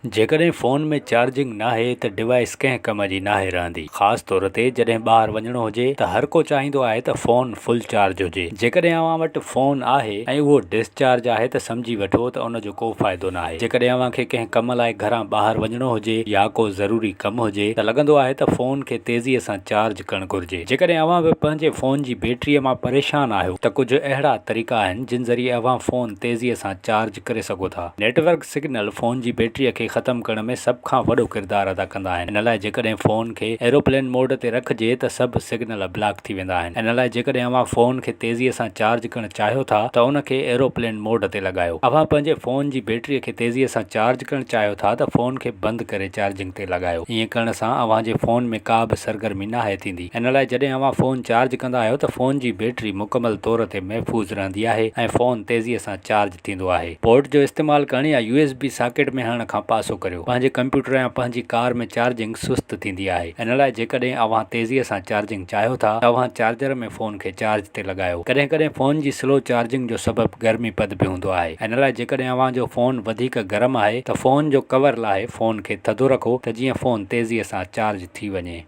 جيڪڏهن phone ۾ charging ناهي ته ڊوائيس ڪنهن ڪم جي ناهي رهندي. خاص طور تي جڏهن ٻاهر وڃڻو هجي ته هر ڪو چاهيندو آهي ته فون فل چارج هجي. جيڪڏهن اوهان وٽ فون آهي ۽ اهو ڊسچارج آهي ته سمجهي وٺو ته ان جو ڪو فائدو ناهي. جيڪڏهن اوهان کي ڪنهن ڪم لاء گهران ٻاهر وڃڻو هجي يا ڪو ضروري ڪم هجي ته لڳندو آهي ته فون کي تيزيء سان چارج ڪرڻ گهرجي. جيڪڏهن اوهان به پنهنجي فون جي بيٽريء مان پريشان آهيو ته ڪجهه اهڙا طريقا آهن جن ذريعي اوهان فون تيزيء سان چارج ڪري سگهو ٿا. نيٽ ورڪ سگنل فون جي بيٽريء کي ختم ڪرڻ ۾ سڀ کان وڏو ڪردار ادا ڪندا آهن. ان لاء جيڪڏهن فون کي ايروپلين موڊ تي رکجي ته سڀ سگنل بلاڪ ٿي ويندا آهن. ان لاء جيڪڏهن اوهان فون کي تيزيء سان چارج ڪرڻ چاهيو ٿا ته ان کي ايروپلين موڊ تي لڳايو. اوهان پنهنجي فون جي بيٽريء کي تيزيء سان چارج ڪرڻ چاهيو ٿا ته فون کي بند ڪري چارجنگ تي لڳايو. ائين ڪرڻ سان اوهان جي فون ۾ ڪا به سرگرمي ناهي ٿيندي. ان لاء جڏهن اوهان فون چارج ڪندا آهيو ته فون جي بيٽري مڪمل طور تي محفوظ رهندي آهي ۽ فون تيزيء سان چارج ٿيندو آهي. پورٽ جو استعمال ڪرڻ يا يو ايس بي ساڪيٽ ۾ هڻڻ کان پاسو ڪريو. پنهنجي ڪمپيوٽر يا پنهنجي ڪار ۾ چارجنگ سست ٿيندي آهي. ان لاء جيڪڏهن اوهان تيزيء سان چارجنگ چاهيو ٿا ته اوهان چارجر ۾ فون کي چارج تي لڳايو. ڪڏهن ڪڏهن فون جي سلو چارجنگ جو سبب گرمي پد به هوندو آهي. ان لاء جيڪڏهن اوهان جو فون وڌيڪ گرم آهي ته فون جو ڪور لاهي فون کي ٿڌو رکو ته جيئن فون تيزيء سان چارج ٿي وڃي.